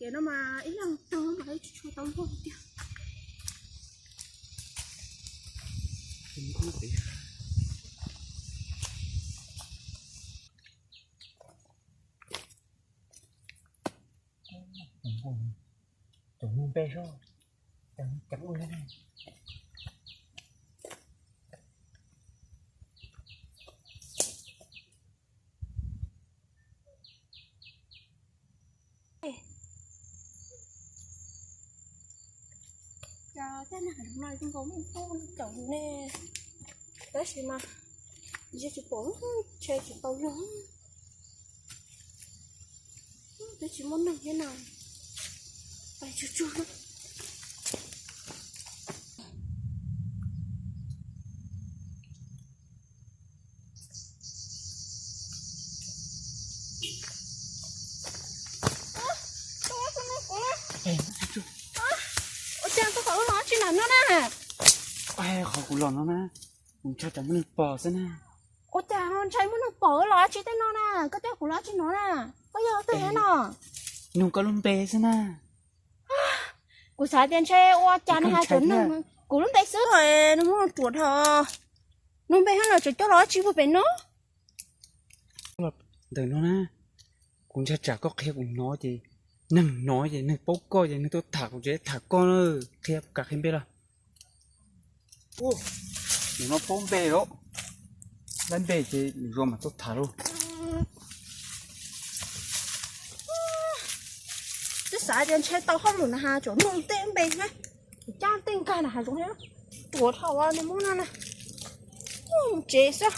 Kev no mas ib leeg tau mas ib tsis tshua tau luag tiag. Cov mus npe soj, cov mus ceev ua. Cov teb neeg no zoo nkaus muaj pub caum yus ne, tab sis mas yus tsis pom, ntshe tsis tau luag, twb tsis muaj neeg thiab na, pais tsuag tsuag. Ua cas koj kom wb los tsis nram no na? Qhov kuv los no na, kuv ntshai tsam muaj neeg pom xwb na. Ua cas ho ntshai muaj neeg pom wb los tsis tej no na? Koj coj kuv los tsis no na, koj yog twg no? Nug koj lub npe xwb na. Kuv xav tias ntshe ua cas no has cov neeg, kuv lub npe xwb los nws muab tuam dhau. Nug npe hab los tseem coj los tsis puag pem no. Ntawm no na, kuv ntshai tsam koj qhia kuv hnov ces neeg hnov ces neeg paub koj ces neeg tuaj tham kuv ces tham koj na. Qhia, kam qhia npe los. Nim no paub npe lawm, lab npe ces lwm zaus mam tuaj tham lauj. Twb xav tias ntshe tau hauj lwm na has tseem nug tej npe thiab, kuv cab tej nkag na has zoov thiab, tuam dhau nws muab no na, mus tsev xwb.